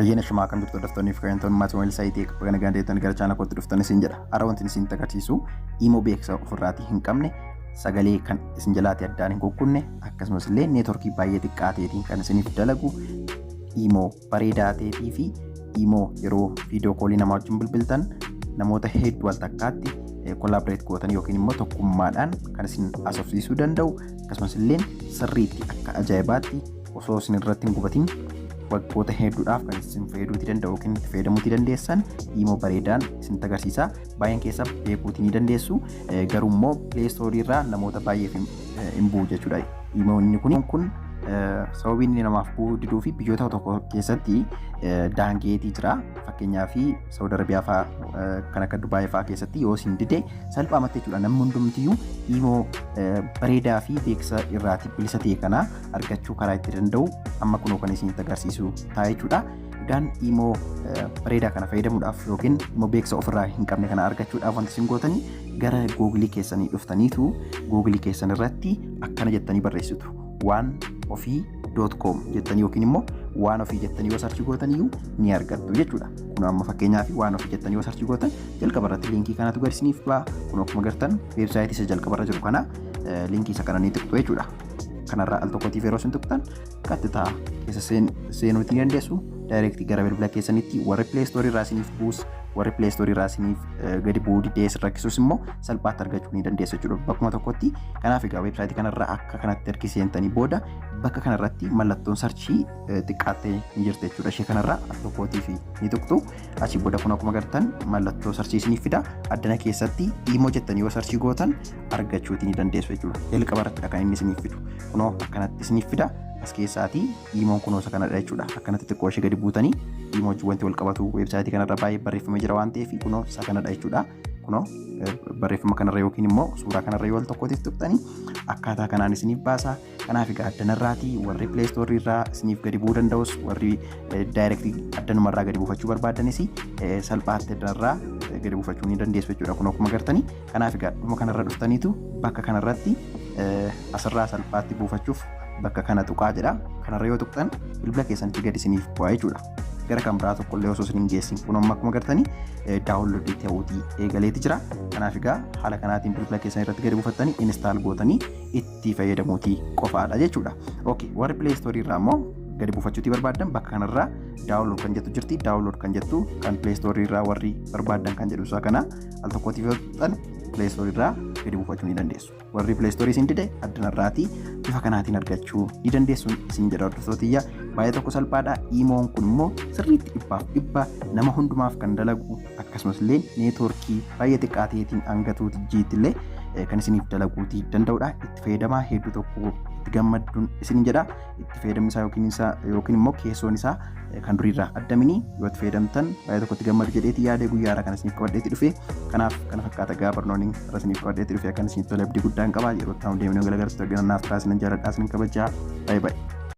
Ayyaana shumaa kan jirtu hordoftoonni fi kabajamtoonni maatii saayitii bakka nagaan deetanii gara chaanala kootti dhuftan isin jedha. Har'a wanti isin agarsiisu imoo beeksisa ofirraatii hin qabne, sagalee kan isin jalaatii addaan hin kukkunne, akkasumas illee neetworkii baay'ee xiqqaa ta'eetiin kan isiniif dalagu, imoo bareedaa ta'eetii fi imoo yeroo viidiyoo koolii namaa wajjin bilbiltan namoota hedduu al takkaatti collaborate gootan yookiin immoo tokkummaadhaan kan isin haasofsiisuu danda'u, akkasumas illee sirriitti akka ajaa'ibaatti osoo isin irratti hin gubatin waggoota hedduudhaaf kan isin fayyaduutii danda'u yookiin itti fayyadamuutii dandeessan imoo bareedaan isinitti agarsiisa. Baay'een keessa beekuutii ni dandeessu. Garuu immoo Play Store irraa namoota baay'eef hin bu'u jechuudha. Imoo inni kun sababii inni namaaf bu'uu diduu fi biyyoota tokko keessatti daangeetii jira. Fakkeenyaaf Saudi Arabiyaa fa'aa kan akka Dubaayii fa'aa keessatti yoo isin dide salphaamatti jechuudha, namni hundumtiyyuu imoo bareedaa fi beeksisa irraatii bilisa ta'e kana argachuu karaa itti danda'u amma kunoo kan isinitti agarsiisu ta'a jechuudha. Egaan imoo bareedaa kana fayyadamuudhaaf yookiin immoo beeksisa ofirraa hin qabne kana argachuudhaaf wanti isin gootanii gara Googilii keessanii dhuftaniitu Googilii keessan irratti akkana jettanii barreessitu. Waan ofii.com jettanii yookiin immoo waan ofii jettanii yoo search gootan iyyuu ni argattu jechuudha. Kun amma fakkeenyaaf waan ofii jettanii yoo search gootan jalqaba irratti liinkii kanatu gadi isiniif ba'a. Kun akkuma agartan weebsaayitii isa jalqaba irra jiru kana liinkii isa kana ni tuqxu jechuudha. Kanarraa al tokkotiif yeroo isin tuqxan qaxxitaa keessa seenuutii dandeessu. Direct gara bilbila keessanitti warri Play Store irraa isiniif buus, warri Play Store irraa isiniif gadi bu'uu didee isin rakkisus immoo salphaatti argachuu ni dandeessu jechuudha bakkuma tokkotti. Kanaaf egaa weebsaayitii kanarraa akka kanatti ergi seentanii booda bakka kanarratti mallattoon search xiqqaattee ni jirti jechuudha. Ishee kanarraa al tokkootiif ni tuqxu. Achii booda kun akkuma agartan mallattoo search isiniif fida. Addana keessatti imoo jettanii yoo search gootan argachuutii ni dandeessu jechuudha. Jalqaba irrattidha kan inni isiniif fidu. Kunoo akkanatti isiniif fida. As keessaatii imoon kunoo isa kanadha jechuudha. Akkanatti xiqqoo ishee gadi buutanii imoo wajjin wanti wal qabatu weebsaayitii kanarra baay'ee barreeffamee jira waan ta'eef kunoo isa kanadha jechuudha. Kunoo barreeffama kanarra yookiin immoo suuraa kanarra yoo al tokkootiif tuqxanii akkaataa kanaan isiniif baasa. Kanaaf egaa addanarraatii warri Play Store irraa isiniif gadi bu'uu danda'us, warri direct addanumarraa gadi buufachuu barbaadanis salphaatti addanarraa gadi buufachuu ni dandeessu jechuudha. Kun akkuma agartanii, kanaaf egaa dhuma kanarra dhuftaniitu bakka kanarratti asirraa salphaatti buufachuuf bakka kana tuqaa jedha. Kanarra yoo tuqxan bilbila keessanitti gadi isiniif bu'aa jechuudha. Gara kan biraa tokkollee osoo isin hin geessin kun amma akkuma agartanii download ta'uutii eegaleeti jira. Kanaaf egaa haala kanaatiin bilbila keessan irratti gadi buufattanii install gootanii itti fayyadamuutii qofaadha jechuudha. Okay, warri Play Store irraa immoo gadi buufachuutii barbaaddan bakka kanarraa download kan jettu jirti. Download kan jettu kan Play Store irraa warri barbaaddan kan jedhu isaa kana al tokkootiif yoo tuqxan Play Store irraa gadi buufachuu ni dandeessu. Warri Play Store isin dide addanarraatii bifa kanaatiin argachuu ni dandeessu isin jedha hordoftootiyya. Baay'ee tokko salphaadha. Imoon kun immoo sirriitti dhibbaaf dhibba nama hundumaaf kan dalagu, akkasumas illee neetwoorkii baay'ee xiqqaa ta'eetiin hanga 2G tti illee kan isiniif dalaguutii danda'udha. Itti fayyadamaa, hedduu tokko itti gammadduun isin jedha. Itti fayyadamni isaa yookiin isaa yookiin immoo keessoon isaa kan duriirraa addamini yoo itti fayyadamtan baay'ee tokko itti gammadu jedheeti yaadee guyyaa haaraa kan isiniif qabadheetti dhufe. Kanaaf kana fakkaata gaa barnoonni irra isiniif qabadheetti dhufe. Akkan isiniif tole abdii guddaan qaba. Yeroo itti aanu deemnee galagartuu argina. Naaf taasisan jaaladhaa, isin kabajaa. Baay'ee baay'ee.